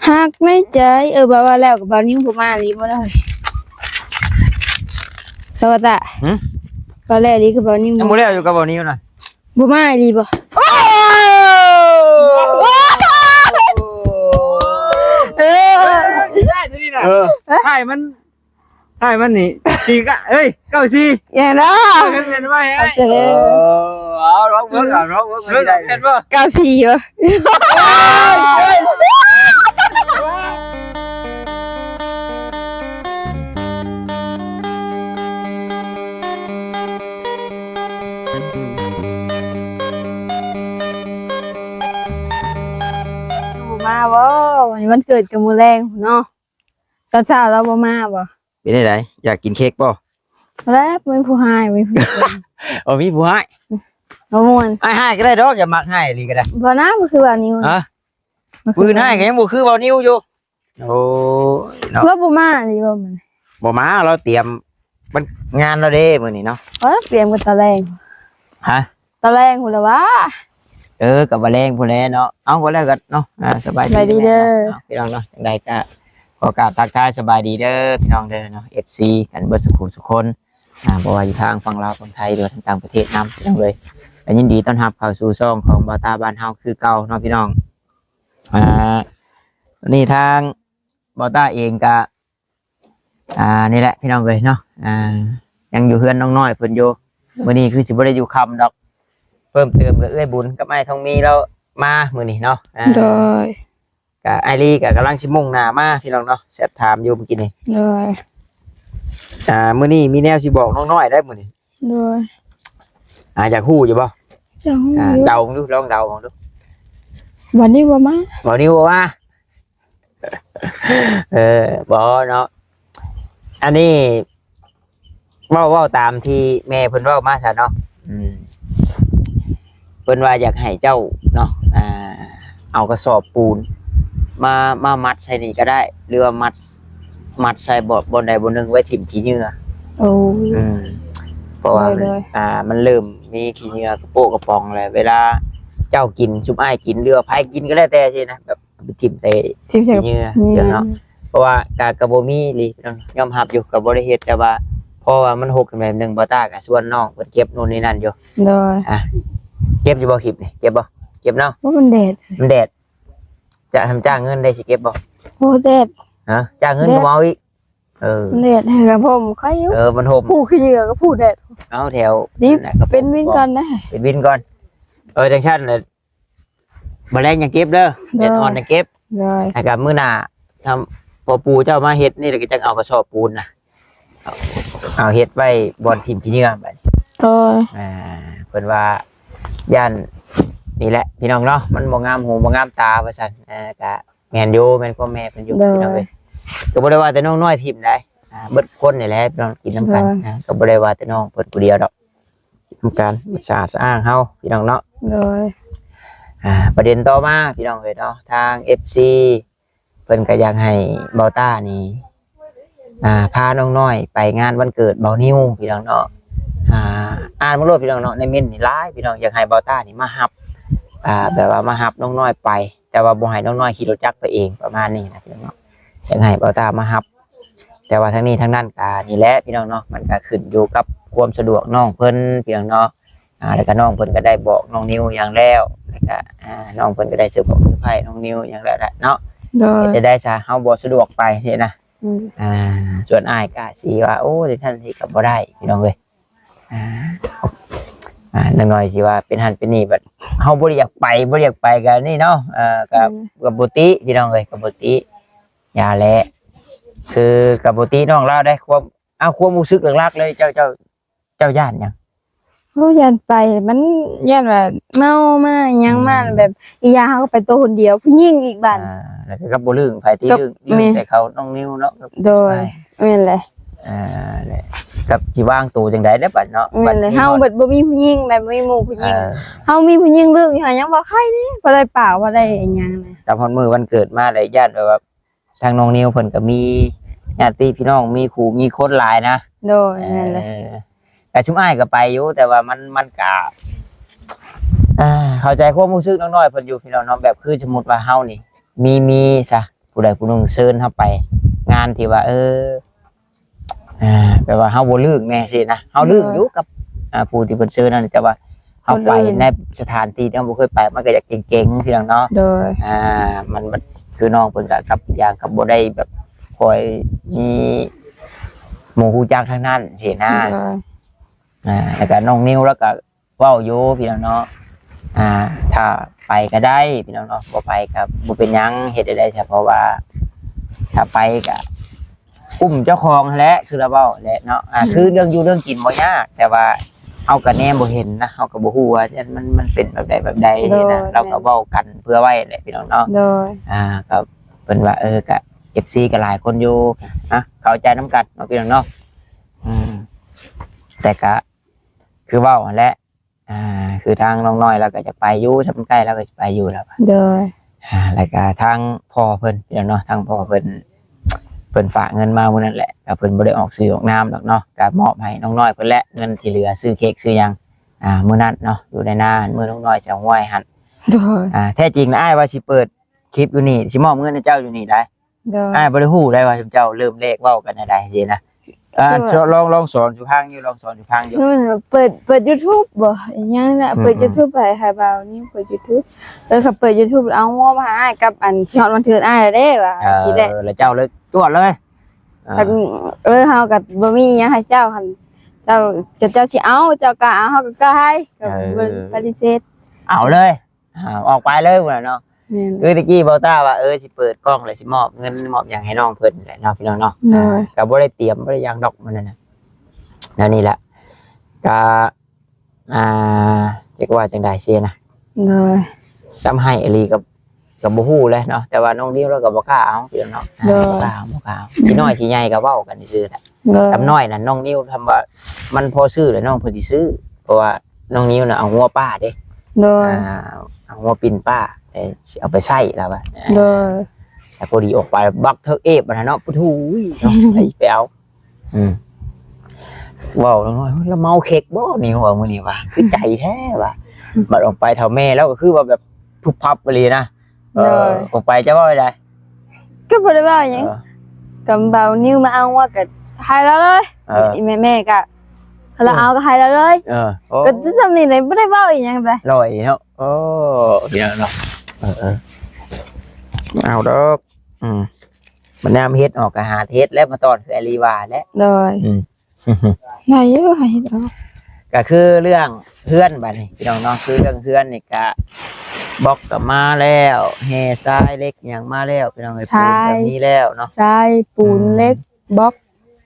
ຮັກໃນໃຈ. ເອີ ເວົ້າວ່າແລ້ວກໍເບົານິວບໍ່ມາອີ່ຫຼີບໍ່ເລີຍ ສະຫວັດຕະ. ຫື? ເວົ້າແລ້ວອີ່ຫຼີກໍເບົານິວ ຍັງບໍ່ແລ້ວຢູ່ກັບເບົານິວນະ. ບໍ່ມາອີ່ຫຼີບໍ່? ໂອ້ ໂອ້ ເອີ ໄດ້ຕົວນີ້ນະ. ເອີ ຖ່າຍມັນ ທ້າຍມັນນີ້ ສີ່ ກະ ເອີຍ ເກົ້າສີ່ ແມ່ນເນາະ. ເອີ ເປັນໄວ້ ເອີ ເອົາລອງເບິ່ງ ເອົາລອງເບິ່ງ ເອີ ຊິໄດ້ ແມ່ນບໍ່? ເກົ້າສີ່ ບໍ່? ບໍ່ມາບໍ່? ວັນເກີດກັບມື້ແລງເນາະ. ຕອນເຊົ້າລາວບໍ່ມາບໍ່? ເປັນຈັ່ງໃດ? ຢາກກິນເຄັກບໍ່? ແລ້ວມີຜູ້ຮ້າຍ ມີຜູ້ ໂອ້ ມີຜູ້ຮ້າຍ ບໍ່ມ່ວນ. ອ້າຍຮ້າຍກໍໄດ້ດອກ ຢາກມັກຮ້າຍອີ່ຫຼີກໍໄດ້. ບໍ່ນະ ບໍ່ຄືເບົານິວ. ຮະ? ບໍ່ຄື ຜູ້ອື່ນຮ້າຍກໍຍັງບໍ່ຄືເບົານິວຢູ່. ໂອ້ຍເນາະ ລາວບໍ່ມາອີ່ຫຼີບໍ່ມື້ນີ້? ບໍ່ມາ ລາວຕຽມ ມັນງານລາວເດ້ມື້ນີ້ເນາະ. ເອີ ຕຽມກັນຕອນແລງ. ຮະ? ຕອນແລງພຸ້ນລະຫວາ. ເອີ ກໍບໍ່ແລງພຸ້ນແຫຼະເນາະ. ເອົາ ບໍ່ແລ້ວກໍເນາະ ອ່າ ສະບາຍດີ ສະບາຍດີເດີ ເນາະ ພີ່ນ້ອງເນາະ. ຈັ່ງໃດກໍຂໍກາບທັກທາຍສະບາຍດີເດີ ພີ່ນ້ອງເດີເນາະ ເອັຟຊີ ກັນເບິດສູ່ຜູ້ສູ່ຄົນ ອ່າ ບໍ່ວ່າຢູ່ທາງຝັ່ງລາວ ຝັ່ງໄທ ຫຼືວ່າທາງຕ່າງປະເທດນຳ ພີ່ນ້ອງເອີຍ. ກໍຍິນດີຕ້ອນຮັບເຂົ້າສູ່ຊ່ອງຂອງບ່າວຕ້າບ້ານເຮົາຄືເກົ່າເນາະ ພີ່ນ້ອງ. ອ່າ ນີ້ທາງບ່າວຕ້າເອງກໍ ອ່າ ນີ້ແຫຼະພີ່ນ້ອງເອີຍເນາະ ອ່າ ຍັງຢູ່ເຮືອນນ້ອງນ້ອຍເພິ່ນຢູ່. ມື້ນີ້ຄືຊິບໍ່ໄດ້ຢູ່ຄ່ຳດອກ ເພີ່ມເຕີມກໍເອື້ອຍບຸນກັບອ້າຍທອງມີລາວມາມື້ນີ້ເນາະ. ອ່າ ໂດຍ ກະອ້າຍລີກະກຳລັງຊິມຸ່ງໜ້າມາພີ່ນ້ອງເນາະ ແຊັດຖາມຢູ່ມື້ກີ້ນີ້. ໂດຍ ອ່າ ມື້ນີ້ມີແນວຊິບອກນ້ອງນ້ອຍໄດ໋ມື້ນີ້. ໂດຍ ອ່າ ຢາກຮູ້ຢູ່ບໍ່? ຢາກຮູ້ ອ່າ ຢູ່ ເດົາເບິ່ງດູ ລອງເດົາເບິ່ງດູ. ບໍ່ນິວບໍ່ມາ ບໍ່ນິວບໍ່ມາ. ເອີ ບໍ່ເນາະ ອັນນີ້ເວົ້າ ເວົ້າຕາມທີ່ແມ່ເພິ່ນເວົ້າມາຊະເນາະ. ອືມ ເພິ່ນວ່າຢາກໃຫ້ເຈົ້າເນາະ ອ່າ ເອົາກະສອບປູນມາ ມາມັດໃສ່ນີ້ກໍໄດ້ ຫຼືວ່າມັດ ມັດໃສ່ບ່ອນ ບ່ອນໃດບ່ອນໜຶ່ງໄວ້ຖິ້ມຂີ້ເຫຍື້ອ. ໂອ້ ອືມ ເພາະວ່າມັນ ໂດຍ ອ່າ ມັນເລີ່ມມີຂີ້ເຫຍື້ອກະໂປະກະປ໋ອງແລ້ວ ເວລາເຈົ້າກິນ ຊຸມອ້າຍກິນ ຫຼືວ່າໃຜກິນກໍແລ້ວແຕ່ຊີ້ນະ ແບບ ໄປຖິ້ມໃສ່ ຖິ້ມໃສ່ຂີ້ເຫຍື້ອ ເຫຍື້ອເນາະ. ເພາະວ່າກະ ກະບໍ່ມີອີ່ຫຼີ ຍອມຮັບຢູ່ ກະບໍ່ໄດ້ເຮັດ ແຕ່ວ່າເພາະວ່າມັນຫົກຂຶ້ນມາໜຶ່ງ ບ່າວຕ້າກະຊວນນ້ອງເພິ່ນເກັບໂນ່ນນີ້ນັ້ນຢູ່. ໂດຍ ອ່ະ ເກັບຢູ່ບໍ່? ຄລິບນີ້ເກັບບໍ່? ເກັບເນາະ. ໂອ້ ມັນແດດ ມັນແດດ ຈະ ທຳຈ້າງເງິນໄດ້ ຊິເກັບບໍ່? ໂອ້ ແດດ ຮະ ຈ້າງເງິນກໍບໍ່ເອົາອີກ. ເອີ ມັນແດດ ໃຫ້ກັບຜົມຂ້ອຍຢູ່. ເອີ ມັນຫົ່ມ ຜູ້ຂີ້ເຫຍື້ອກັບຜູ້ແດດ. ເອົາແຖວນີ້ ເປັນວິນກ່ອນນະ ເປັນວິນກ່ອນ. ເອີ ຈັ່ງຊັ້ນ ມື້ແລງຍັງເກັບເດີ ໂດຍ ແດດອ່ອນຍັງເກັບ. ໂດຍ ແລ້ວກໍມື້ໜ້າ ຖ້າພໍ່ປູ່ເຈົ້າມາເຮັດນີ້ ແລ້ວກໍຈັ່ງເອົາກະສອບປູນນະ ເອົາເຮັດໄວ້ບ່ອນຖິ້ມຂີ້ເຫຍື້ອບາດນີ້. ໂດຍ ອ່າ ເພິ່ນວ່າຢ້ານ ນີ້ແຫຼະພີ່ນ້ອງເນາະ ມັນບໍ່ງາມຫູບໍ່ງາມຕາວ່າຊັ້ນ. ອ່າ ກະແມ່ນຢູ່ ແມ່ນຄວາມແມ່ເພິ່ນຢູ່. ໂດຍ ພີ່ນ້ອງເອີຍ ກໍບໍ່ໄດ້ວ່າແຕ່ນ້ອງນ້ອຍຖິ້ມໃດ໋ ອ່າ ເບິດຄົນນີ້ແຫຼະພີ່ນ້ອງ ກິນນຳກັນ. ໂດຍ ອ່າ ກໍບໍ່ໄດ້ວ່າແຕ່ນ້ອງເພິ່ນຜູ້ດຽວດອກ ນຳກັນ ສະອາດສະອ້າງເຮົາພີ່ນ້ອງເນາະ. ໂດຍ ອ່າ ປະເດັນຕໍ່ມາພີ່ນ້ອງເອີຍເນາະ ທາງເອັຟຊີເພິ່ນກໍຢາກໃຫ້ບ່າວຕ້ານີ້ ອ່າ ພານ້ອງນ້ອຍໄປງານວັນເກີດບ່າວນິວພີ່ນ້ອງເນາະ. ອ່າ ອ່ານມາໂລດພີ່ນ້ອງເນາະ ໃນເມັ້ນນີ້ຫຼາຍພີ່ນ້ອງ ຢາກໃຫ້ບ່າວຕ້ານີ້ມາຮັບ ອ່າ ແບບວ່າມາຮັບນ້ອງນ້ອຍໄປ ແຕ່ວ່າບໍ່ໃຫ້ນ້ອງນ້ອຍຂີ່ລົດຈັກໄປເອງ ປະມານນີ້ນະພີ່ນ້ອງເນາະ ຢາກໃຫ້ບ່າວຕ້າມາຮັບ. ແຕ່ວ່າທັງນີ້ທັງນັ້ນກໍນີ້ແຫຼະພີ່ນ້ອງເນາະ ມັນກໍຂຶ້ນຢູ່ກັບຄວາມສະດວກນ້ອງເພິ່ນພີ່ນ້ອງເນາະ. ອ່າ ແລ້ວກໍນ້ອງເພິ່ນກໍໄດ້ບອກນ້ອງນິວຫຍັງແລ້ວ ແລ້ວກໍ ອ່າ ນ້ອງເພິ່ນກໍໄດ້ຊື້ຂອງເຊີໄພນ້ອງນິວຫຍັງແລ້ວແຫຼະເນາະ. ໂດຍ ເຮັດຈັ່ງໃດຊະ ເຮົາບໍ່ສະດວກໄປຊີ້ນະ. ອືມ ອ່າ ສ່ວນອ້າຍກໍຊິວ່າ ໂອ້ ຈັ່ງຊັ້ນຊິກໍບໍ່ໄດ້ພີ່ນ້ອງເອີຍ. ອ່າ ອ່າ ນ້ອງນ້ອຍຊິວ່າເປັນຫັ້ນເປັນນີ້ ບັດເຮົາບໍ່ໄດ້ຢາກໄປ ບໍ່ໄດ້ຢາກໄປກໍນີ້ເນາະ. ເອີ ກໍ ອືມ ກໍບໍ່ຕິພີ່ນ້ອງເອີຍ ກໍບໍ່ຕິ ຢ່າແຫຼະ ຄືກໍບໍ່ຕິນ້ອງລາວໄດ໋. ຄວາມ ເອົາ ຄວາມຮູ້ສຶກຫຼັກໆເລີຍ ເຈົ້າ ເຈົ້າ ເຈົ້າຢ້ານຫຍັງ? ໂອ້ ຢ້ານໄປ ມັນຢ້ານວ່າເມົາມາຫຍັງມາ ອືມ ແບບ ອີກຢ່າງເຮົາກໍໄປໂຕຄົນດຽວ ຜູ້ຍິງອີກບາດ. ອ່າ ແລ້ວກໍບໍ່ລຶ້ງໃຜຕິ ດຶ້ງ ດຶ້ງໃສ່ເຂົານ້ອງນິວເນາະ. ໂດຍ ແມ່ນແຫຼະ. ອ່າ ແລ້ວກັບຊິວາງໂຕຈັ່ງໃດເດ້ບັດເນາະ? ແມ່ນແຫຼະ ບັດນີ້ເຮົາບັດບໍ່ມີຜູ້ຍິງ ແບບບໍ່ມີໝູ່ຜູ້ຍິງ. ເອີ ເຮົາມີຜູ້ຍິງດຶ້ງຢູ່ຫາ ຍັງພໍໄຄເດ້ ພໍໄດ້ປາກ ພໍໄດ້ຫຍັງນະ. ກັບຮອດມື້ວັນເກີດມາແລ້ວ ຢ້ານແບບວ່າ ທາງນ້ອງນິວເພິ່ນກໍມີຍາດຕິພີ່ນ້ອງ ມີຄູ່ມີຄົນຫຼາຍນະ. ໂດຍ ເອີ ແມ່ນແຫຼະ. ແຕ່ຊຸມອ້າຍກໍໄປຢູ່ ແຕ່ວ່າມັນ ມັນກະ ອ່າ ເຂົ້າໃຈຄວາມຮູ້ສຶກນ້ອງນ້ອຍເພິ່ນຢູ່ພີ່ນ້ອງເນາະ. ແບບຄືສົມມຸດວ່າເຮົານີ້ ມີ ມີຊະ ຜູ້ໃດຜູ້ໜຶ່ງເຊີນເຮົາໄປງານທີ່ວ່າ ເອີ ອ່າ ແບບວ່າເຮົາບໍ່ລຶ້ງແດ່ຊີ້ນະ ເຮົາລຶ້ງຢູ່ກັບ ໂດຍ ອ່າ ຜູ້ທີ່ເພິ່ນເຊີນນັ້ນ ແຕ່ວ່າເຮົາໄປໃນສະຖານທີ່ທີ່ເຮົາບໍ່ເຄີຍໄປ ມັນກໍຢາກເກັ່ງໆ ພີ່ນ້ອງເນາະ ໂດຍ ອ່າ ມັນ ມັນ ຄືນ້ອງເພິ່ນກໍກັບອີກຢ່າງກໍບໍ່ໄດ້ແບບຄ່ອຍມີໝູ່ຮູ້ຈັກທາງນັ້ນຊີ້ນະ ໂດຍ ອ່າ ແລ້ວກໍນ້ອງນິວລາວກໍ ເວົ້າຢູ່ພີ່ນ້ອງເນາະ ອ່າ ຖ້າໄປກໍໄດ້ພີ່ນ້ອງເນາະ ບໍ່ໄປກໍບໍ່ເປັນຫຍັງ ເຮັດໄດ້ຊະ ເພາະວ່າຖ້າໄປກໍກຸ້ມເຈົ້າຂອງຫັ້ນແຫຼະ ຄືລາວເວົ້າແຫຼະເນາະ ອ່າ ອືມ ຄືເລື່ອງຢູ່ເລື່ອງກິນບໍ່ຍາກ ແຕ່ວ່າເຮົາກໍແນມບໍ່ເຫັນນະ ເຮົາກໍບໍ່ຮູ້ວ່າມັນ ມັນເປັນແບບໃດແບບໃດ ໂດຍ ຊີ້ນະ ລາວກໍເວົ້າກັນເພື່ອໄວ້ແຫຼະພີ່ນ້ອງເນາະ ໂດຍ ອ່າ ກໍເພິ່ນວ່າ ເອີ ກໍ ເອັຟຊີ ກໍຫຼາຍຄົນຢູ່ ອ່ະ ເຂົ້າໃຈນຳກັນເນາະພີ່ນ້ອງເນາະ ອືມ ແຕ່ກໍ ຄືເວົ້າຫັ້ນແຫຼະ ອ່າ ຄືທາງນ້ອງນ້ອຍລາວກໍຈະໄປຢູ່ ຖ້າມັນໃກ້ລາວກໍຊິໄປຢູ່ແລ້ວ ໂດຍ ອ່າ ແລ້ວກໍທາງພໍ່ເພິ່ນພີ່ນ້ອງເນາະ ທາງພໍ່ເພິ່ນ ເພິ່ນຝາກເງິນມາມື້ນັ້ນແຫຼະ ກໍເພິ່ນບໍ່ໄດ້ອອກຊື່ອອກນາມດອກເນາະ ກໍມອບໃຫ້ນ້ອງນ້ອຍເພິ່ນແຫຼະ ເງິນທີ່ເຫຼືອຊື້ເຄ້ກຊື້ຫຍັງ ອ່າ ມື້ນັ້ນເນາະ ຢູ່ໃນນາ ມື້ນ້ອງນ້ອຍສາວຮວຍຫັ້ນ ໂດຍ ອ່າ ແທ້ຈິງນະ ອ້າຍວ່າຊິເປີດຄລິບຢູ່ນີ້ ຊິມອບເງິນໃຫ້ເຈົ້າຢູ່ນີ້ໄດ໋ ໂດຍ ອ້າຍບໍ່ໄດ້ຮູ້ໄດ໋ວ່າຊຸມເຈົ້າເລີ່ມແລກເວົ້າກັນແນວໃດຊີ້ນະ ອ່າ ຄືວ່າ ລອງ ລອງສອນສູ່ຟັງຢູ່ ລອງສອນສູ່ຟັງຢູ່ ເອີ ເປີດ ເປີດຢູທູບບໍ ອີຫຍັງນະ ອືມ ເປີດຢູທູບໃຫ້ ໃຫ້ບ່າວນິວເປີດຢູທູບ ເອີ ຄັນເປີດຢູທູບເອົາງົວມາໃຫ້ອ້າຍກັບອັນທີ່ຮອດວັນເກີດອ້າຍແລ້ວເດ້ວ່າ ເອີ ຊີ້ແຫຼະ ແລ້ວເຈົ້າເລີຍຈວດເລີຍ ອ່າ ຄັນ ເອີ ເຮົາກໍບໍ່ມີຫຍັງໃຫ້ເຈົ້າ ຄັນເຈົ້າ ເຈົ້າຊິເອົາ ເຈົ້າກ້າເອົາ ເຮົາກໍກ້າໃຫ້ ກໍ ເອີ ບໍ່ປະຕິເສດ ເອົາເລີຍ ອ່າ ອອກໄປເລີຍພຸ້ນນະເນາະ ແມ່ນ ຄືຕະກີ້ເບົາຕ້າວ່າ ເອີ ຊິເປີດກ້ອງແລ້ວຊິມອບເງິນມອບຫຍັງໃຫ້ນ້ອງເພິ່ນແຫຼະເນາະ ພີ່ນ້ອງເນາະ ໂດຍ ອ່າ ກໍບໍ່ໄດ້ຕຽມບໍ່ໄດ້ຫຍັງດອກມື້ນັ້ນນະ ແນວນີ້ແຫຼະ ກໍ ອ່າ ຈັກວ່າຈັ່ງໃດຊີ້ນະ ໂດຍ ຈຳໃຫ້ອີ່ຫຼີກໍ ກໍບໍ່ຮູ້ແຫຼະເນາະ ແຕ່ວ່ານ້ອງນິວລາວກໍບໍ່ກ້າເອົາ ພີ່ນ້ອງເນາະ ໂດຍ ບໍ່ກ້າເອົາ ບໍ່ກ້າເອົາ ຊິນ້ອຍຊິໃຫຍ່ກໍເວົ້າກັນຊື່ໆແຫຼະ ໂດຍ ຄຳນ້ອຍນັ້ນນ້ອງນິວ ຄຳວ່າມັນພໍຊື້ແລ້ວນ້ອງເພິ່ນຊິຊື້ ເພາະວ່ານ້ອງນິວນະເອົາງົວປ້າເດ້ ໂດຍ ອ່າ ເອົາງົວປິ່ນປ້າ ເອີ ຊິເອົາໄປໃຊ້ລາວວ່າ ໂດຍ ແຕ່ພໍດີອອກໄປບັກເທີເອບຫັ້ນນະເນາະ ປະທູຍເນາະ ໄປ ໄປເອົາ ອືມ ເວົ້ານ້ອຍໆ ລາວເມົາເຄັກບໍ່ນີ້ ວ່າມື້ນີ້ວ່າ ຄືໃຈແທ້ວ່າ ບັດອອກໄປເຖົ້າແມ່ລາວກໍຄືວ່າແບບ ປຸບປັບອີ່ຫຼີນະ ເອີ ໂດຍ ອອກໄປຈະເວົ້າໃດ ກໍບໍ່ໄດ້ເວົ້າຫຍັງ ເອີ ກໍບ່າວນິວມາເອົາວ່າກໍໃຫ້ລາວເລີຍ ເອີ ອີແມ່ ແມ່ກໍ ລາວເອົາກໍໃຫ້ລາວເລີຍ ເອີ ໂອ້ ກໍຈະຊ່ຳນີ້ແຫຼະ ບໍ່ໄດ້ເວົ້າອີຫຍັງໃດ ລອຍເນາະ ໂອ້ ເນາະ ເອີໆ ເອົາດອກ ອືມ ບັດຍາມເຮັດອອກກໍຫາເຮັດແລ້ວ ມາຕ້ອນຄືອາລີວ່າແຫຼະ ໂດຍ ອືມ ໄດ້ຢູ່ ໃຫ້ເຮັດອອກ ກໍຄືເລື່ອງເຮືອນບັດນີ້ພີ່ນ້ອງເນາະ ຄືເລື່ອງເຮືອນນີ້ກະບລັອກກໍມາແລ້ວ ແຮ່ຊາຍເຫຼັກຫຍັງມາແລ້ວພີ່ນ້ອງເອີຍ ຊາຍ ປູນກໍມີແລ້ວເນາະ ຊາຍ ປູນ ອືມ ເຫຼັກ ບລັອກ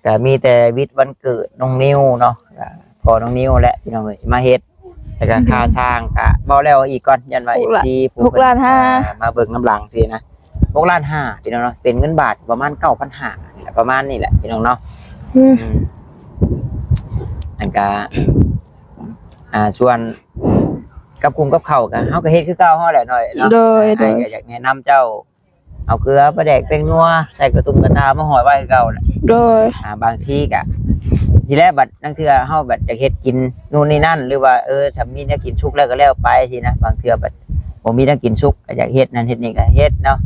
ກໍມີແຕ່ວິດວັນເກີດນ້ອງນິວເນາະ ກໍພໍ່ນ້ອງນິວແຫຼະພີ່ນ້ອງເອີຍ ຊິມາເຮັດ ແລ້ວກໍ ອືມ ຄ່າຊ່າງກໍເວົ້າແລ້ວເວົ້າອີກກ່ອນ ຢ້ານວ່າ ຫົກ ເອັຟຊີ ຜູ້ເພິ່ນ ຫົກລ້ານຫ້າ ມາເບິ່ງນຳຫຼັງຊີ້ນະ ຫົກລ້ານຫ້າພີ່ນ້ອງເນາະ ເປັນເງິນບາດປະມານເກົ້າພັນຫ້າ ປະມານນີ້ແຫຼະພີ່ນ້ອງເນາະ ອືມ ອືມ ອັນກະ ອ່າ ສ່ວນກັບກຸ້ງກັບເຂົ້າກະ ເຮົາກະເຮັດຄືເກົ່າເຮົາແຫຼະນ້ອຍເນາະ ໂດຍ ໂດຍ ກໍຢາກແນະນຳເຈົ້າ ເອົາເກືອປາແດກແປ້ງນົວ ໃສ່ກະຕຸ່ມກະຕ່າມາຫ້ອຍໄວ້ຄືເກົ່າແຫຼະ ໂດຍ ອ່າ ບາງທີກະ ທີແລກບັດ ລາງເທື່ອເຮົາບັດຢາກເຮັດກິນ ນູ່ນນີ້ນັ້ນ ຫຼືວ່າ ເອີ ຖ້າມີແນວກິນສຸກແລ້ວກໍແລ້ວໄປຊີ້ນະ ບາງເທື່ອບັດບໍ່ມີແນວກິນສຸກ ກໍຢາກເຮັດນັ້ນເຮັດນີ້ກໍເຮັດເນາະ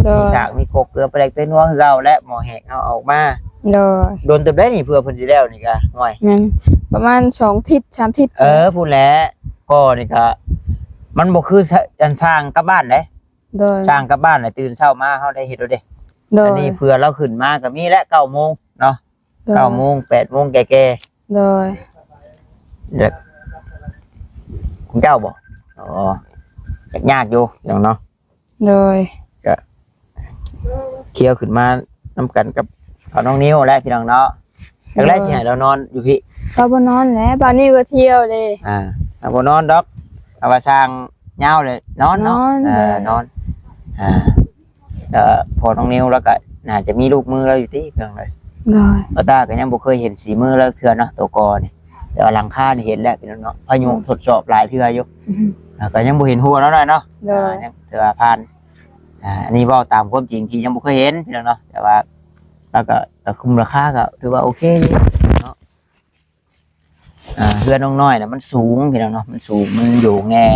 ໂດຍ ມີສາກມີຄົກ ເກືອປາແດກແປ້ງນົວຄືເກົ່າ ແລະໝໍ້ແຫ້ງເຮົາເອົາອອກມາ ໂດຍ ດົນເຕີບໃດນີ້ ເພື່ອເພິ່ນຊິແລ້ວນີ້ກະ ຫ້ວຍ ແມ່ນ ປະມານສອງທິດສາມທິດ ເອີ ພຸ້ນແຫຼະ ກໍນີ້ກະ ມັນບໍ່ຄື ອັນ ຊ່າງກັບບ້ານເດ້ ໂດຍ ຊ່າງກັບບ້ານແລ້ວຕື່ນເຊົ້າມາເຮົາໄດ້ເຮັດໂລດເດ້ ໂດຍ ອັນນີ້ເພື່ອລາວຂຶ້ນມາກໍມີແຫຼະ ເກົ້າໂມງເນາະ ໂດຍ ເກົ້າໂມງ ແປດໂມງແກ່ໆ ໂດຍ ເດີ ຂອງເຈົ້າບໍ? ອໍ ຍາກຢູ່ພີ່ນ້ອງເນາະ ໂດຍ ກະ ເຄີຍຂຶ້ນມານຳກັນກັບ ເອົານ້ອງນິວແຫຼະພີ່ນ້ອງເນາະ ຈັກແລ້ວ ໂດຍ ຊິໃຫ້ລາວນອນຢູ່ພີ້ ລາວບໍ່ນອນແຫຼະ ບາດນີ້ວ່າທ່ຽວເດ້ ອ່າ ລາວບໍ່ນອນດອກ ເອົາວ່າຊ່າງຍາວເລີຍນອນເນາະ ນອນ ເອີ ໂດຍ ນອນ ອ່າ ເອີ ພໍ່ນ້ອງນິວລາວກໍໜ້າຈະມີລູກມືລາວຢູ່ຕິ ພີ່ນ້ອງເອີຍ ໂດຍ ບ່າວຕ້າກໍຍັງບໍ່ເຄີຍເຫັນສີມືລາວເທື່ອເນາະ ໂຕກໍນີ້ ແຕ່ວ່າຫຼັງຄານີ້ເຫັນແລ້ວພີ່ນ້ອງເນາະ ພາຍຸ ອືມ ທົດສອບຫຼາຍເທື່ອຢູ່ ອືມ ອ່າ ກໍຍັງບໍ່ເຫັນຫົວລາວໜ້ອຍເນາະ ໂດຍ ອ່າ ຍັງຖືວ່າຜ່ານ ອ່າ ອັນນີ້ເວົ້າຕາມຄວາມຈິງທີ່ຍັງບໍ່ເຄີຍເຫັນພີ່ນ້ອງເນາະ ແຕ່ວ່າລາວກໍ ກໍຄຸ້ມລາຄາກໍຖືວ່າໂອເຄຢູ່ເນາະ ອ່າ ເຮືອນນ້ອງນ້ອຍນະມັນສູງພີ່ນ້ອງເນາະ ມັນສູງ ມັນໂຍງແດ່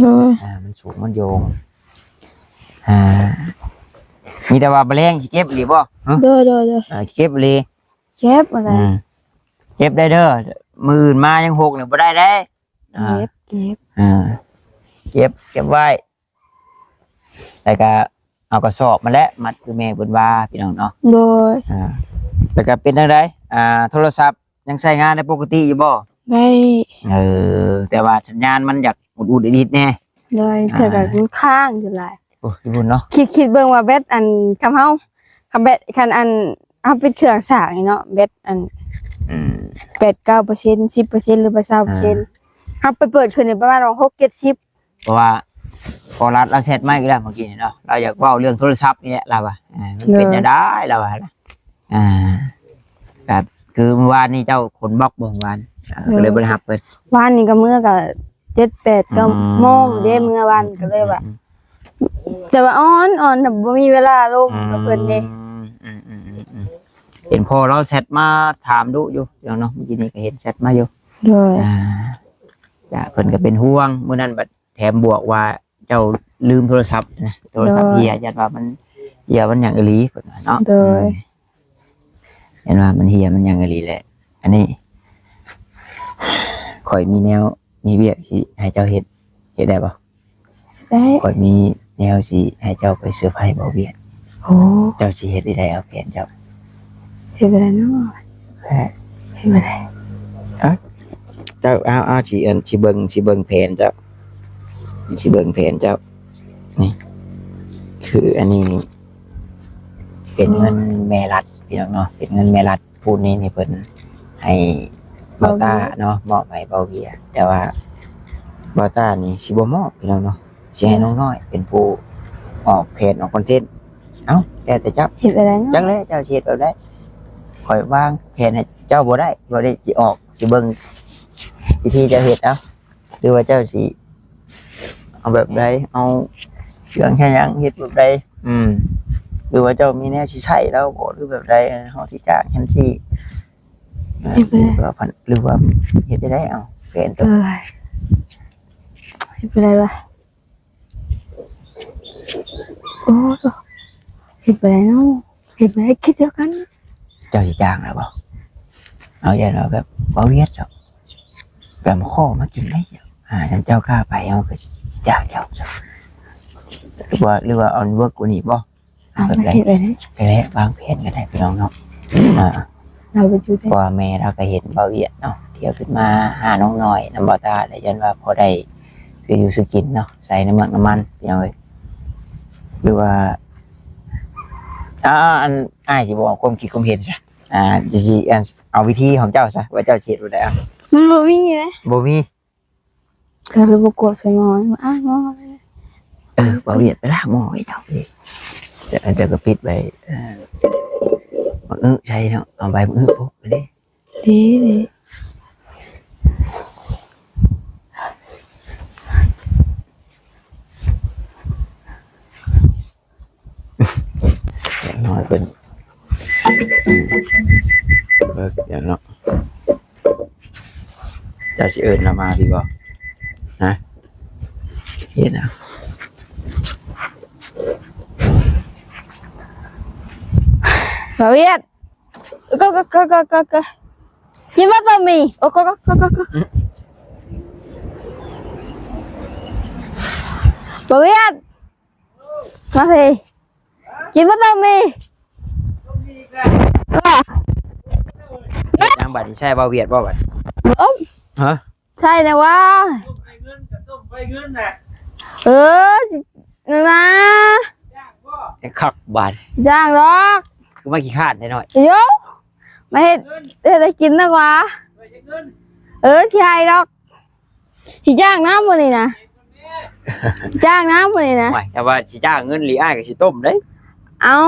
ໂດຍ ອ່າ ມັນສູງ ມັນໂຍງ ອ່າ ມີແຕ່ວ່າບໍ່ແລງຊິເກັບອີ່ຫຼີບໍ່? ຮະ? ໂດຍ ໂດຍ ໂດຍ ເອີ ຊິເກັບອີ່ຫຼີ? ເກັບ ອືມ ເກັບໄດ້ເດີ ມື້ອື່ນມາຍັງຫົກນີ້ບໍ່ໄດ້ເດ້. ອ່າ ເກັບ ເກັບ ອ່າ ເກັບ ເກັບໄວ້ ແລ້ວກະເອົາກະສອບມາແຫຼະ ມັດຄືແມ່ເພິ່ນວ່າ ພີ່ນ້ອງເນາະ. ໂດຍ ອ່າ ແລ້ວກະເປັນຈັ່ງໃດ ອ່າ ໂທລະສັບຍັງໃຊ້ງານໄດ້ປົກກະຕິຢູ່ບໍ່? ໄດ້ ເອີ ແຕ່ວ່າສັນຍານມັນຢາກອຸດໆອິດໆແດ່. ໂດຍ ອ່າ ເທື່ອກະມັນຄ້າງຢູ່ຫຼາຍ. ໂອ້ຍ ຢູ່ພຸ້ນເນາະ ຄິດ ຄິດເບິ່ງວ່າແບັດ ອັນ ຄຳເຮົາ ຄັນແບັດ ຄັນ ອັນ ເຮົາປິດເຄື່ອງສາກນີ້ເນາະ ແບັດ ອັນ ອືມ ແປດເກົ້າເປີເຊັນ ສິບເປີເຊັນ ຫຼືວ່າຊາວເປີເຊັນ ອ່າ ເຮົາໄປເປີດຄືນນີ້ປະມານວ່າຫົກເຈັດສິບ. ເພາະວ່າພໍ່ລັດລາວແຊັດມາອີກແລ້ວເມື່ອກີ້ນີ້ເນາະ ລາວຢາກເວົ້າເລື່ອງໂທລະສັບນີ້ແຫຼະ ລາວວ່າ ເອີ ມັນເປັນແນວໃດ ລາວວ່ານະ. ອ່າ ກະຄືມື້ວານນີ້ເຈົ້າຂົນບລັອກບໍ່ ວານ ເອີ ກໍເລີຍບໍ່ໄດ້ຮັບເພິ່ນ. ວານນີ້ກໍເມືອກໍເຈັດແປດ ອືມ ເກົ້າໂມງເດ້ ເມືອວານກໍເລີຍວ່າ ອືມ ແຕ່ວ່າອ່ອນ ອ່ອນ ບໍ່ມີເວລາລົງ ອືມ ກັບເພິ່ນເດ້. ອືມ ເຫັນພໍ່ລາວແຊັດມາຖາມດຸຢູ່ເນາະ ເມື່ອກີ້ນີ້ກໍເຫັນແຊັດມາຢູ່. ໂດຍ ອ່າ ຈ້ະ ເພິ່ນກໍເປັນຫ່ວງ ມື້ນັ້ນບັດ ແຖມບວກວ່າເຈົ້າລືມໂທລະສັບນະ ໂທລະສັບ ໂດຍ ເຫຍ ຢ້ານວ່າມັນເຫຍມັນຫຍັງອີ່ຫຼີ ເພິ່ນວ່າເນາະ. ໂດຍ ອືມ ຢ້ານວ່າມັນເຫຍມັນຫຍັງອີ່ຫຼີແຫຼະ. ອັນນີ້ ຂ້ອຍມີແນວ ມີວຽກຊິໃຫ້ເຈົ້າເຮັດ ເຮັດໄດ້ບໍ່? ໄດ້ ຂ້ອຍມີແນວຊິໃຫ້ເຈົ້າໄປເຊີໄພເບົາວຽດ. ໂອ້ ເຈົ້າຊິເຮັດຈັ່ງໃດ ເອົາແຜນເຈົ້າ? ເຮັດບໍ່ໄດ້ເນາະ ເຮັດບໍ່ໄດ້. ເອົ້າ ເຈົ້າ ເອົາ ເອົາ ຊິ ອັນ ຊິເບິ່ງ ຊິເບິ່ງແຜນເຈົ້າ ຊິເບິ່ງແຜນເຈົ້າ. ນີ້ ຄືອັນນີ້ນີ້ ເປັນເງິນແມ່ລັດ ພີ່ນ້ອງເນາະ ເປັນເງິນແມ່ລັດ. ຜູ້ນີ້ນີ້ເພິ່ນໃຫ້ບ່າວຕ້າເນາະ ມອບໃຫ້ບ່າວວຽດ ແຕ່ວ່າບ່າວຕ້ານີ້ຊິບໍ່ມອບ ພີ່ນ້ອງເນາະ ຊິໃຫ້ນ້ອງນ້ອຍເປັນຜູ້ອອກແຜນອອກຄອນເທັນ. ເອົ້າ ແລ້ວແຕ່ເຈົ້າ ເຮັດແບບໃດເນາະ? ຈັກແຫຼະ ເຈົ້າຊິເຮັດແບບໃດ ຂ້ອຍວາງແຜນໃຫ້ເຈົ້າບໍ່ໄດ້ ບໍ່ໄດ້ຊິອອກ ຊິເບິ່ງວິທີເຈົ້າເຮັດເອົາ. ຫຼືວ່າເຈົ້າຊິເອົາແບບໃດ ເອົາເຄື່ອງໃຊ້ຫຍັງ ເຮັດແບບໃດ? ອືມ ຫຼືວ່າເຈົ້າມີແນວຊິໃຊ້ລາວບໍ່ ຫຼືແບບໃດ? ເຮົາຊິຈ້າງຈັ່ງຊີ້ ເອີ ເຮັດບໍ່ໄດ້ ຫຼືວ່າເຮັດຈັ່ງໃດ? ເອົາແຜນຕົວ ເອີ ເຮັດບໍ່ໄດ້ວະ. ໂອ້ ເຮັດບໍ່ໄດ້ເນາະ ເຮັດບໍ່ໄດ້ ຄິດດຽວກັນ. ເຈົ້າຊິຈ້າງລາວບໍ່? ເອົາ ຢ້ານວ່າແບບເວົ້າຫວຽດເຈົ້າ ແບບມາຂໍມາກິນໄດ້ເຈົ້າ ຫາ ຄັນເຈົ້າກ້າໄປ ເຮົາກໍຊິຈ້າງເຈົ້າ ຫຼືວ່າ ຫຼືວ່າເອົາເວີກກວ່ານີ້ບໍ່? ເອົາ ແບບໃດ ເຮັດແບບໃດ? ແບບວາງແຜນກໍໄດ້ ພີ່ນ້ອງເນາະ. ອ່າ ລາວໄປຢູ່ໃດ ເພາະວ່າແມ່ລາວກໍເຫັນເວົ້າຫວຽດເນາະ ທ່ຽວຂຶ້ນມາຫານ້ອງນ້ອຍນຳບ່າວຕ້າ ແລ້ວຢ້ານວ່າພໍໄດ້ຊື້ຢູ່ຊື້ກິນເນາະ ໃສ່ນ້ຳມັນ ນ້ຳມັນ ພີ່ນ້ອງເອີຍ. ຫຼືວ່າ ອ່າ ອັນ ອ້າຍຊິບອກຄວາມຄິດຄວາມເຫັນຊະ ອ່າ ຊິ ຊິ ອັນ ເອົາວິທີຂອງເຈົ້າຊະ ວ່າເຈົ້າຊິເຮັດແບບໃດ? ເອົາ ມັນບໍ່ມີເດ້ ບໍ່ມີ ກໍເລີຍບໍ່ກວດໃສ່ໝໍ້ ອ້າຍໝໍ້ ເອີ ເວົ້າຫວຽດ ໄປລ້າງໝໍ້ໃຫ້ເຈົ້າ ເຈົ້າ ເຈົ້າກໍປິດໄວ້ ເອີ ບັກອຶໃສ່ເນາະ ເອົາໃບບັກອຶໂປະໄປເດ້ ດີ ດີ. ຢ່າງໜ້ອຍເພິ່ນ ອືມ ເບິ່ງຢ່າງເນາະ ເຈົ້າຊິເອີ້ນລາວມາພີ້ບໍ່? ຮະ ເຮັດຫຍັງ? ບ່າວຫວຽດ ກໍ ກໍ ກິນບໍ່ຕົ້ມໝີ່? ໂອ້ ກໍ ກໍ ກໍ ກໍ ອືມ ບ່າວຫວຽດ ມາພີ້ ກິນບໍ່ຕົ້ມໝີ່? ເຮັດຫຍັງບັດນີ້ ໃຊ້ເວົ້າຫວຽດບໍ່ບັດ? ບໍ່ ຮະ? ໃຊ້ແນວວ່າ ຕົ້ມໃສ່ເງິນກໍຕົ້ມໃສ່ເງິນນະ ເອີ ນະ ຈ້າງບໍ່? ຄັກບາດ ຈ້າງດອກ ຄືມາຂີ້ຄ້ານແທ້ນ້ອຍ ໂຢ ມາເຮັດ ເຮັດໃຫ້ກິນນະກວ່າ ເອີ ຊິໃຫ້ດອກ. ຊິຈ້າງນຳມື້ນີ້ນະ ຈ້າງນຳມື້ນີ້ນະ ໂອ້ຍ ແຕ່ວ່າຊິຈ້າງເງິນຫຼີ ອ້າຍກໍຊິຕົ້ມເດ້ ເອົາ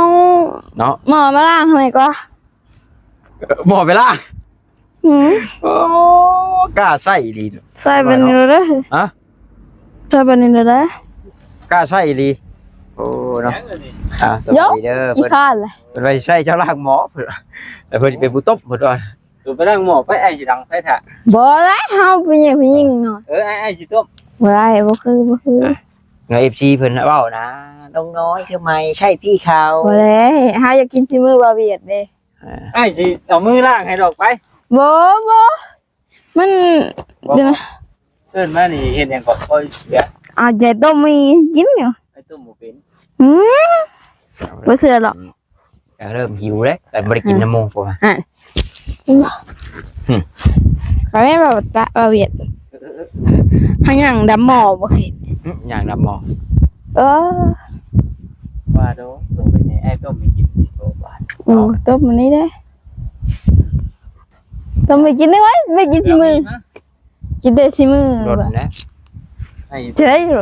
ເນາະ ໝໍ້ມາລ້າງໃຫ້ກວ່າ ໝໍ້ໄປລ້າງ ອືມ ໂອ້ ກ້າໃຊ້ອີ່ຫຼີ ໃຊ້ປານນີ້ເດ້ ຮະ ໃຊ້ປານນີ້ເດ້ ກ້າໃຊ້ອີ່ຫຼີ ໂອ້ ເນາະ ອ່າ ສະບາຍດີເດີ ຂີ້ຄ້ານແຫຼະ ເພິ່ນວ່າຊິໃຊ້ເຈົ້າລ້າງໝໍ້ ເພິ່ນວ່າ ແລ້ວເພິ່ນຊິເປັນຜູ້ຕົ້ມ ເພິ່ນວ່າ ເອີ ໄປລ້າງໝໍ້ໄປ ອ້າຍຊິດັງໄຟຖ້າ ບໍ່ໄດ້ ເຮົາຜູ້ຍິງ ຜູ້ຍິງເນາະ ເອີ ອ້າຍ ອ້າຍຊິຕົ້ມ ບໍ່ໄດ້ ບໍ່ຄື ບໍ່ຄື ອ່ະ ເອັຟຊີເພິ່ນເວົ້ານະ ນ້ອງນ້ອຍຄືໃໝ່ໃຊ້ພີ່ເຂົາ ບໍ່ແລ້ວ ເຮົາຢາກກິນສີມືບ່າວຫວຽດເດ້. ອ້າຍຊິເອົາມືລ້າງໃຫ້ດອກໄປ. ບໍ່ ບໍ່ ມັນ ບໍ່ ເດີ ເອີ້ນມານີ້ເຮັດຫຍັງກໍຄ່ອຍເສຍ. ອາ ຢາຍຕົ້ມມີກິນຢູ່ ໄອ້ຕົ້ມບໍ່ເປັນ. ອືມ ບໍ່ເຊື່ອດອກ. ເລີ່ມຫິວເດ້ ແຕ່ບໍ່ໄດ້ກິນນຳໝູ່ ເພາະວ່າ ອ່າ ເຫັນບໍ່? ຫຶ ຂ້ອຍແມ່ນວ່າຕະ ວ່າຫວຽດ ເຮົາຍ່າງດຳໝໍ້ບໍ່ເຫັນ. ຫຶ ຍ່າງດຳໝໍ້. ເອີ ວ່າໂດ ຕົ້ມໄປນີ້ ອ້າຍຕົ້ມໃຫ້ກິນດີກວ່າ. ໂອ້ ຕົ້ມອັນນີ້ເດ້ ຕົ້ມໄປກິນໄດ້ໄວ ໄປກິນຊິມື້. ກິນແຕ່ຊິມື້ ໂດນແລ້ວ ໃຫ້ເຈີຢູ່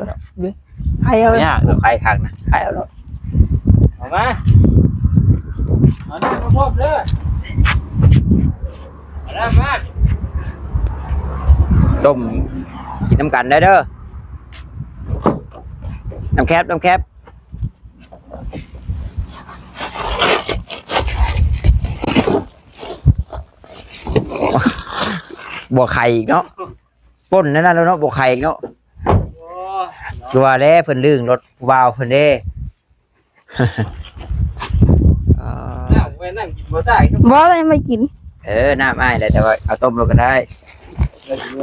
ໃຫ້ເອົາ ຍາກ ບໍ່ຂາຍຄັກນະ ຂາຍເອົາໂລດ. ເອົາມາ ເອົານ້ຳມາພ້ອມເດີ ເອົານ້ຳມາ ຕົ້ມກິນນຳກັນໄດ້ເດີ ນ້ຳແຄບ ນ້ຳແຄບ. ບໍ່ໄຄອີກເນາະ ປົນນັ້ນແລ້ວເນາະ ບໍ່ໄຄອີກເນາະ. ໂອ້ຍ ຄືວ່າແລ້ວ ເພິ່ນລຶ້ງລົດຜູ້ບ່າວເພິ່ນເດ້. ນ້ຳໄວ້ນັ້ນກິນບໍ່ໄດ້ ບໍ່ໄດ້ມາກິນ. ເອີ ນ້ຳອ້າຍແຫຼະ ແຕ່ວ່າເອົາຕົ້ມໂລດກໍໄດ້.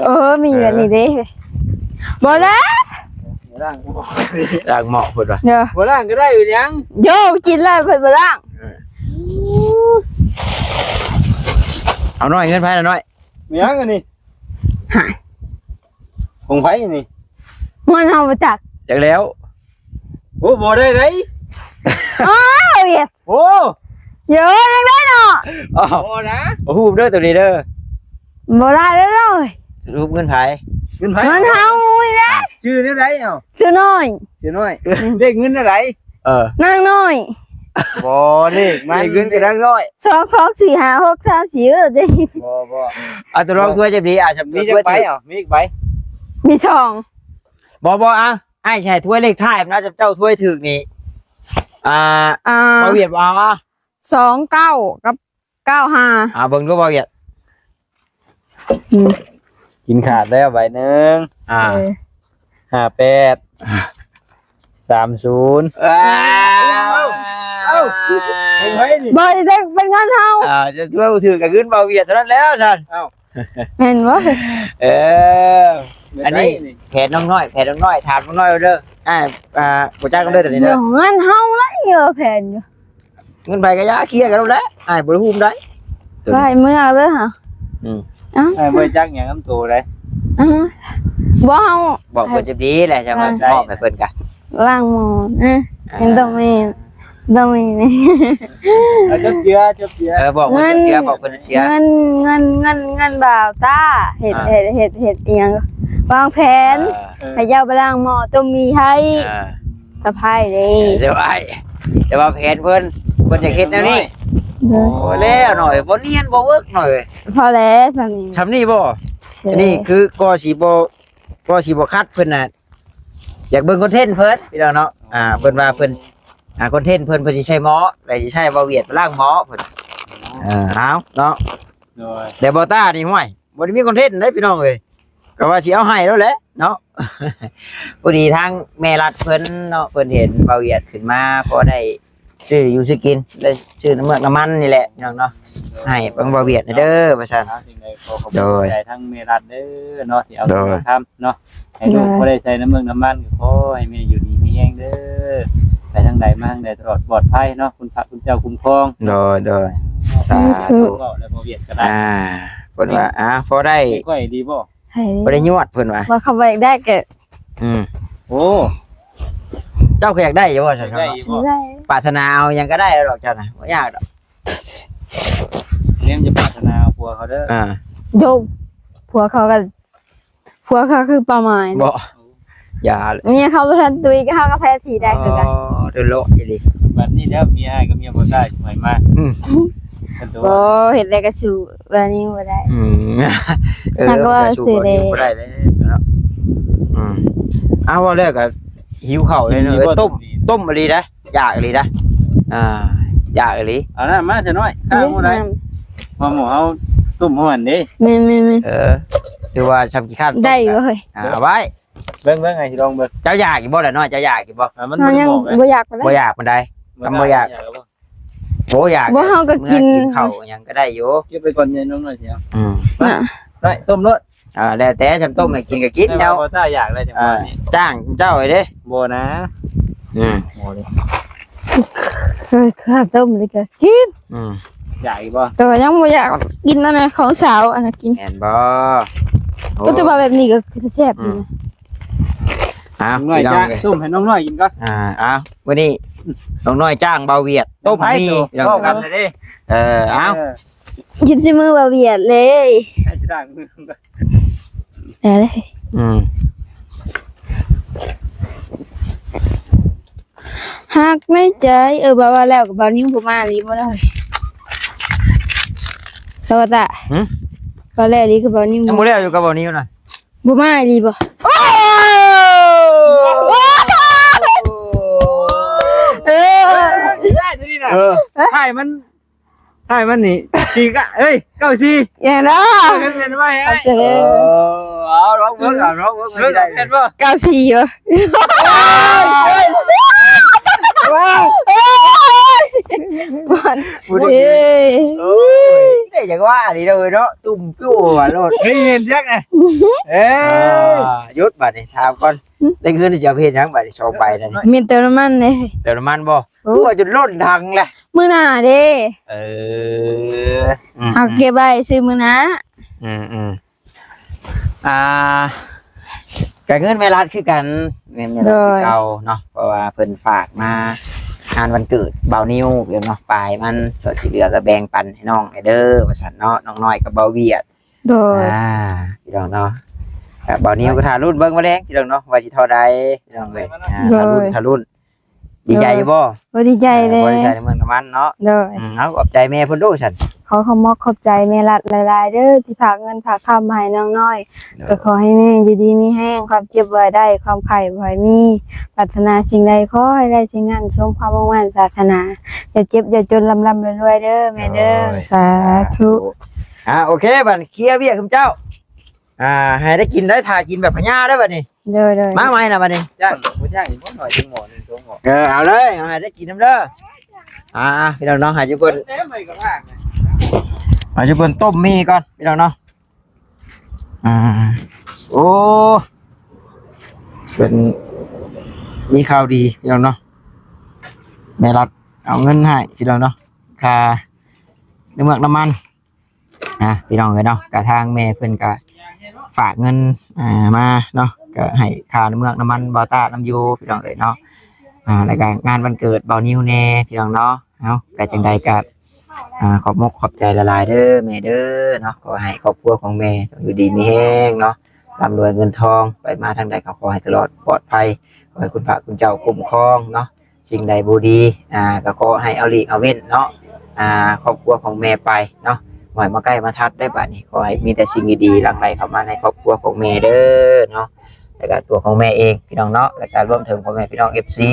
ເອີ ມີແບບນີ້ເດ້ ບໍ່ແລ້ວ ລ້າງໝໍ້ ລ້າງໝໍ້ພຸ້ນວ່າ ເດີ ບໍ່ລ້າງກໍໄດ້ ເປັນຫຍັງ? ໂຢ ກິນແລ້ວເພິ່ນບໍ່ລ້າງ. ເອີ ເອົານ້ອຍ ເງິນໃຜລະນ້ອຍ? ມີຫຍັງອັນນີ້? ຫາຍ ຂອງໃຜອັນນີ້? ເງິນເຮົາບໍ່ຈັກ ຈັກແລ້ວ. ໂອ້ ບໍ່ໄດ້ໄດ໋. ອ້າວ ເອີ ໂອ້ ໂຢ ຍັງໄດ້ເນາະ. ອໍ ບໍ່ນະ ຮູບເດີໂຕນີ້ເດີ ບໍ່ໄດ້ເລີຍ. ຮູບເງິນໃຜ? ເງິນໃຜ? ເງິນເຮົານີ້ແຫຼະ. ຊື່ແນວໃດເອົາ? ຊື່ນ້ອຍ ຊື່ນ້ອຍ. ເອີ ເລກເງິນເທົ່າໃດ? ເອີ ນາງນ້ອຍ. ບໍ່ ເລກມັນ ເລກເງິນກັບນາງນ້ອຍ ສອງ ສອງ ສີ່ ຫ້າ ຫົກ ສາມ ສີ່ ເອີ ບໍ່ ບໍ່ ເອົາ ຕົວລອງຖ້ວຍຈັກດີ ອາ ມີຈັກໃບ? ເອົາ ມີຈັກໃບ? ມີສອງ. ບໍ່ ບໍ່ ອາ ອ້າຍຊິໃຫ້ຖ້ວຍເລກທ້າຍນະ ເຈົ້າຖ້ວຍຖືກນີ້ ອ່າ ອ່າ ບ່າວຫວຽດບໍ່ເອົາ ສອງເກົ້າກັບເກົ້າຫ້າ. ອ່າ ເບິ່ງດູບ່າວຫວຽດ. ອືມ ກິນຂາດແລ້ວໃບໜຶ່ງ. ອ່າ ເອີ ຫ້າແປດ ສາມສູນ. ອ້າວ ເອົ້າ ເອົ້າ ເປັນໃຜນີ້? ບໍ່ໄດ້ເປັນເງິນເຮົາ. ອ່າ ຈະຖ້ວຍຖືກກັບເງິນບ່າວຫວຽດເທົ່ານັ້ນແລ້ວທ່ານ. ເອົ້າ ແມ່ນບໍ່? ເອີ ອັນນີ້ແຜນນ້ອງນ້ອຍ ແຜນນ້ອງນ້ອຍ ຖາມນ້ອງນ້ອຍເດີ. ອ່າ ອ່າ ບໍ່ຈັກນຳເດີໂຕນີ້ເດີ ເງິນເຮົາລະເອີ ແຜນຢູ່. ເງິນໃຜກໍຢ່າ ເຄຍກັນໂລດແຫຼະ ອ້າຍບໍ່ໄດ້ຫຸ້ມໃດ. ໄປເມືອເດີຫາ. ອືມ ອ້າຍບໍ່ໄດ້ຈັກຫຍັງນຳໂຕໃດ. ອືມ ບໍ່ ເຮົາບອກເພິ່ນຈະດີແຫຼະ ຈະມາມອບໃຫ້ເພິ່ນກະ ລ້າງໝໍ້. ອືມ ເຫັນຕ້ອງມີ ຕ້ອງມີນີ້ ເອົາຈັບເຈືອ ຈັບເຈືອ. ເອີ ບອກເພິ່ນຈັບເຈືອ ບອກເພິ່ນຈັບເຈືອ. ເງິນ ເງິນ ເງິນ ເງິນບ່າວຕາ ເຮັດ ອ່າ ເຮັດ ເຮັດ ເຮັດອີ່ຫຍັງ ວາງແຜນ ເອີ ໃຫ້ເຈົ້າໄປລ້າງໝໍ້ຕົ້ມໝີ່ໃຫ້. ອ່າ ສະພາຍເດ້ ສະພາຍ ແຕ່ວ່າແຜນເພິ່ນ ເພິ່ນຢາກເຮັດແນວນີ້. ໂອ້ ພໍແລ້ວໜ້ອຍ ບໍ່ນຽນບໍ່ເວີກໜ້ອຍ. ພໍແລ້ວສ່ຳນີ້ ສ່ຳນີ້ບໍ່? ໂດຍ ອັນນີ້ຄືກໍຊິບໍ່ ກໍຊິບໍ່ຂັດເພິ່ນນະ ຢາກເບິ່ງຄອນເທັນເພິ່ນ ພີ່ນ້ອງເນາະ. ອ່າ ເພິ່ນວ່າເພິ່ນ ອ່າ ຄອນເທັນເພິ່ນ ເພິ່ນຊິໃຊ້ໝໍ້ ແລ້ວຊິໃຊ້ບ່າວຫວຽດໄປລ້າງໝໍ້ເພິ່ນ. ເອີ ເອົາເນາະ. ໂດຍ ແຕ່ບ່າວຕານີ້ ຫ້ວຍ ບໍ່ໄດ້ມີຄອນເທັນໃດພີ່ນ້ອງເອີຍ. ກໍວ່າຊິເອົາໃຫ້ແລ້ວແຫຼະເນາະ. ພໍດີທາງແມ່ລັດເພິ່ນເນາະ ເພິ່ນເຫັນບ່າວຫວຽດຂຶ້ນມາ ພໍໄດ້ຊື້ຢູ່ຊື້ກິນ ໄດ້ຊື້ນ້ຳເມືອກນ້ຳມັນນີ້ແຫຼະພີ່ນ້ອງເນາະ ໃຫ້ທາງບ່າວຫວຽດແດ່ເດີວ່າຊັ້ນ. ເອົາ ຈັ່ງໃດກໍຂອບໃຈທາງແມ່ລັດເດີເນາະ ທີ່ເອົາ ໂດຍ ມາທຳເນາະ ໃຫ້ລູກ ໂດຍ ພໍໄດ້ໃຊ້ນ້ຳເມືອກນ້ຳມັນ. ກໍຂໍໃຫ້ແມ່ຢູ່ດີມີແຮງເດີ ໄປທາງໃດມາທາງໃດຕະຫຼອດປອດໄພເນາະ ຄຸນພະຄຸນເຈົ້າຄຸ້ມຄອງ. ໂດຍ ໂດຍ ສາທຸ ສາທຸ. ເວົ້າແລ້ວບໍ່ວຽກກໍໄດ້ ອ່າ ເພິ່ນວ່າ ອ່າ ພໍໄດ້ຂ້ອຍດີບໍ່? ໃຫ້ ບໍ່ໄດ້ຍວດເພິ່ນວ່າ ວ່າເຂົາບໍ່ຢາກໄດ້ກໍ ອືມ ໂອ້ ເຈົ້າກໍຢາກໄດ້ຢູ່ບໍ່? ຢາກໄດ້ຢູ່ບໍ່? ຢາກໄດ້ ປາດຖະໜາເອົາຫຍັງກໍໄດ້ແລ້ວດອກເຈົ້ານະ ບໍ່ຍາກດອກ. ເນມຈະປາດຖະໜາເອົາຜົວເຂົາເດີ. ອ່າ ໂດ ຜົວເຂົາກໍ ຜົວເຂົາຄືເປົ້າໝາຍ ບໍ່ ຢ່າ ເມຍເຂົາບໍ່ທັນຕຸຍ ເຮົາກໍແທນທີ່ໄດ້ຄືກັນ. ອໍ ເດີເລາະອີ່ຫຼີ. ບັດນີ້ແລ້ວເມຍອ້າຍກັບເມຍບໍ່ໄດ້ໃໝ່ມາ. ອືມ ໂອ້ ເຮັດແລ້ວກໍສູ້ ແບບນີ້ບໍ່ໄດ້. ອືມ ເອີ ມັນກໍວ່າຊິໄດ້ ບໍ່ໄດ້ແລ້ວເນາະ. ອືມ ເອົາ ເວົ້າແລ້ວກໍຫິວເຂົ້າເລີຍເນາະ. ຕົ້ມ ຕົ້ມອີ່ຫຼີນະ ຢາກອີ່ຫຼີນະ. ອ່າ ຢາກອີ່ຫຼີ. ເອົານ້ຳມາຊະໜ້ອຍ ຂ້າງບໍ່ໄດ້. ມາໝໍເຮົາຕົ້ມເຮົາຫັ້ນເດ້. ແມ່ນໆໆ ເອີ ຖືວ່າຊຳຂີ້ຄ້ານ ໄດ້ເວີຍ. ອ່າ ເອົາໄວ້ ເບິ່ງ ເບິ່ງ ອ້າຍຊິລອງເບິ່ງ. ເຈົ້າຢາກຢູ່ບໍ່ລະນ້ອຍ? ເຈົ້າຢາກຢູ່ບໍ່? ອ່າ ມັນ ເຮົາຍັງບໍ່ຢາກປານໃດ. ບໍ່ຢາກປານໃດ? ບໍ່ຢາກ. ບໍ່ຢາກ. ບໍ່ ເຮົາກໍກິນ ເກັບໄປກ່ອນໃຫຍ່ນ້ອງນ້ອຍຊິເອົາ. ອືມ ໄປ ຕົ້ມໂລດ. ອ່າ ແລ້ວແຕ່ ຈຳຕົ້ມໃຫ້ກິນກໍກິນແລ້ວ. ບໍ່ຕ້າຢາກໄດ້ຈັ່ງ ເອີ ວ່ານີ້ ຈ້າງເຈົ້າໄວ້ເດ້. ບໍ່ນະ. ອືມ ບໍ່ເດ້. ເຄີຍ ເຄີຍຕົ້ມນີ້ກໍກິນ. ອືມ ຢາກອີກບໍ່? ແຕ່ວ່າຍັງບໍ່ຢາກກິນອັນນັ້ນ ຂອງສາວອັນນັ້ນກິນ. ແມ່ນບໍ່? ໂອ້ ກໍແຕ່ວ່າແບບນີ້ກໍຄືຊິແຊບຢູ່. ອືມ ເອົາ ນ້ອງນ້ອຍ ພີ່ນ້ອງ ຈ້າງ ເອີຍ ຕົ້ມໃຫ້ນ້ອງນ້ອຍກິນກ່ອນ. ອ່າ ເອົາ ມື້ນີ້ນ້ອງນ້ອຍຈ້າງບ່າວຫວຽດຕົ້ມໝີ່ ພີ່ນ້ອງ ເວົ້າກັນເດ້. ເອີ ເອົາ ເອີ ກິນຊິມືບ່າວຫວຽດເລີຍ. ໃຫ້ຊິລ້າງມືກ່ອນ. ໄດ້ເລີຍ. ອືມ ຮັກໃນໃຈ. ເອີ ເວົ້າ ເວົ້າແລ້ວກໍບ່າວນິວບໍ່ມາອີ່ຫຼີບໍ່ເລີຍ. ສະຫວັດຕາ. ຫື? ເວົ້າແລ້ວອີ່ຫຼີກໍບ່າວນິວ ຍັງບໍ່ແລ້ວຢູ່ກັບບ່າວນິວນະ. ບໍ່ມາອີ່ຫຼີບໍ່? ໂອ້ ໂອ້ ເອີ ໄດ້ຕົວນີ້ນະ. ເອີ ທ້າຍມັນ ທ້າຍມັນນີ້ ສີ່ ກະ ເອີຍ ເກົ້າສີ່ ຢ່າງນັ້ນ. ເອີ ເປັນໄວ້ ເອີ ເອົາລອງເບິ່ງ ເອົາລອງເບິ່ງ ເອີ ຊິໄດ້ ເຫັນບໍ່? ເກົ້າສີ່ບໍ່? ວ້າວ ເອີຍ ເອີຍ ບໍ່ໄດ້ ເອີຍ ໂອ້ຍ ໄດ້ຈັງຫວະນີ້ເດີເນາະ ຕຸ້ມປິວໂລດ. ເຮີ້ຍ ເຫັນຈັກ ເອີຍ ອ່າ ຢຸດບາດນີ້ ຖາມກ່ອນ ໄດ້ເງິນຈະເຮັດຫຍັງບາດນີ້ ສອງໃບນັ້ນ? ມີເຕີມນ້ຳມັນເດ້. ເຕີມນ້ຳມັນບໍ່? ໂອ້ ໂອ້ຍ ຈົນລົ້ນຖັງແຫຼະ. ມື້ໜ້າເດ້. ເອີ ອືມ ເຮົາເກັບໄວ້ຊື້ມື້ໜ້າ. ອືມໆ ອ່າ ກະເງິນແມ່ລັດຄືກັນ ແມ່ນ ແມ່ລັດຄືເກົ່າເນາະ ເພາະວ່າເພິ່ນຝາກມາງານວັນເກີດບ່າວນິວເນາະ ປາຍມັນ ສ່ວນທີ່ເຫຼືອກໍແບ່ງປັນໃຫ້ນ້ອງແດ່ເດີ ວ່າຊັ້ນເນາະ ນ້ອງນ້ອຍກັບບ່າວຫວຽດ. ໂດຍ ອ່າ ພີ່ນ້ອງເນາະ ກະບ່າວນິວກໍຖ້າລຸ້ນເບິ່ງມື້ແລງ ພີ່ນ້ອງເນາະ ວ່າຊິທໍ່ໃດ ພີ່ນ້ອງເອີຍ. ອ່າ ໂດຍ ຖ້າລຸ້ນ ຖ້າລຸ້ນ ດີໃຈຢູ່ບໍ່? ໂດຍ ໂອ້ ດີໃຈເລີຍ ບໍ່ໄດ້ໃຊ້ນ້ຳມັນເນາະ. ໂດຍ ອືມ ເອົາ ຂອບໃຈແມ່ເພິ່ນດູຊັ້ນ. ຂໍຂອບມຸກຂອບໃຈແມ່ລັດຫຼາຍໆເດີ ທີ່ຝາກເງິນຝາກຄຳມາໃຫ້ນ້ອງນ້ອຍ. ໂດຍ ກໍຂໍໃຫ້ແມ່ຢູ່ດີມີແຮງ ຄວາມເຈັບບໍ່ໃຫ້ໄດ້ ຄວາມໄຂ້ບໍ່ໃຫ້ມີ ປາດຖະໜາສິ່ງໃດຂໍໃຫ້ໄດ້ສິ່ງນັ້ນ ສົມຄວາມມຸ່ງໝັ້ນປາດຖະໜາ ຢ່າເຈັບຢ່າຈົນ ລ່ຳໆລວຍໆເດີແມ່ເດີ. ໂດຍ ສາທຸ ສາທຸ. ອ່າ ໂອເຄ ບັດນີ້ເຄລຍວຽກຊຸມເຈົ້າ ອ່າ ໃຫ້ໄດ້ກິນໄດ້ ຖ້າກິນແບບພະຍາໄດ້ບັດນີ້. ໂດຍໆ ມາໃໝ່ນະບັດນີ້ ຈ້າງບໍ່ຈ້າງອີກບໍ່ໜ້ອຍ ຈັກໝໍ້ໜຶ່ງສອງໝໍ້. ເອີ ເອົາເລີຍ ເອົາໃຫ້ໄດ້ກິນນຳເດີ. ອ່າ ພີ່ນ້ອງເນາະ ໃຫ້ຈຸເພິ່ນ ໃຫ້ຈຸເພິ່ນຕົ້ມໝີ່ກ່ອນ ພີ່ນ້ອງເນາະ. ອ່າ ໂອ້ ເພິ່ນມີຂ່າວດີ ພີ່ນ້ອງເນາະ ແມ່ລັດເອົາເງິນໃຫ້ ພີ່ນ້ອງເນາະ ຄ່ານ້ຳເມືອກນ້ຳມັນ. ອ່າ ພີ່ນ້ອງເອີຍເນາະ ກະທາງແມ່ເພິ່ນກະຝາກເງິນ ອ່າ ມາເນາະ ກະໃຫ້ຄ່ານ້ຳເມືອກນ້ຳມັນບ່າວຕານຳຢູ່ ພີ່ນ້ອງເອີຍເນາະ. ອ່າ ແລ້ວກະງານວັນເກີດບ່າວນິວແດ່ ພີ່ນ້ອງເນາະ. ເອົາ ກະຈັ່ງໃດກະ ອ່າ ຂອບມຸກຂອບໃຈຫຼາຍໆເດີແມ່ເດີເນາະ. ຂໍໃຫ້ຄອບຄົວຂອງແມ່ຈົ່ງຢູ່ດີມີແຮງເນາະ ລ່ຳລວຍເງິນທອງ ໄປມາທາງໃດກໍຂໍໃຫ້ຕະຫຼອດປອດໄພ ຂໍໃຫ້ຄຸນພະຄຸນເຈົ້າຄຸ້ມຄອງເນາະ. ສິ່ງໃດບໍ່ດີ ອ່າ ກໍຂໍໃຫ້ເອົາຫຼີກເອົາເວັ້ນເນາະ ອ່າ ຄອບຄົວຂອງແມ່ໄປເນາະ. ບໍ່ໃຫ້ມາໃກ້ມາທັດໄດ້ບາດນີ້ ຂໍໃຫ້ມີແຕ່ສິ່ງດີໆຫຼັ່ງໄຫຼເຂົ້າມາໃນຄອບຄົວຂອງແມ່ເດີເນາະ ແລ້ວກໍຕົວຂອງແມ່ເອງ ພີ່ນ້ອງເນາະ ແລ້ວກໍລວມເຖິງພໍ່ແມ່ພີ່ນ້ອງ ເອັຟຊີ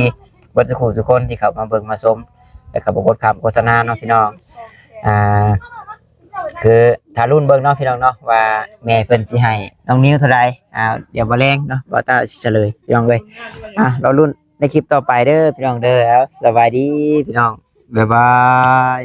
ເບິດສູ່ຜູ້ສູ່ຄົນທີ່ເຂົ້າມາເບິ່ງມາຊົມ ແລ້ວກໍບໍ່ກົດຂ້າມໂຄສະນາເນາະ ພີ່ນ້ອງ. ອ່າ ຄືຖ້າລຸ້ນເບິ່ງເນາະ ພີ່ນ້ອງເນາະ ວ່າແມ່ເພິ່ນຊິໃຫ້ນ້ອງນິວເທົ່າໃດ. ອ່າ ດຽວມື້ແລງເນາະ ບ່າວຕາຊິສະເຫຼີຍ ພີ່ນ້ອງເອີຍ. ອ່າ ລໍລຸ້ນ ໃນຄລິບຕໍ່ໄປເດີພີ່ນ້ອງເດີ. ເອົາ ສະບາຍດີພີ່ນ້ອງ ບາຍບາຍ.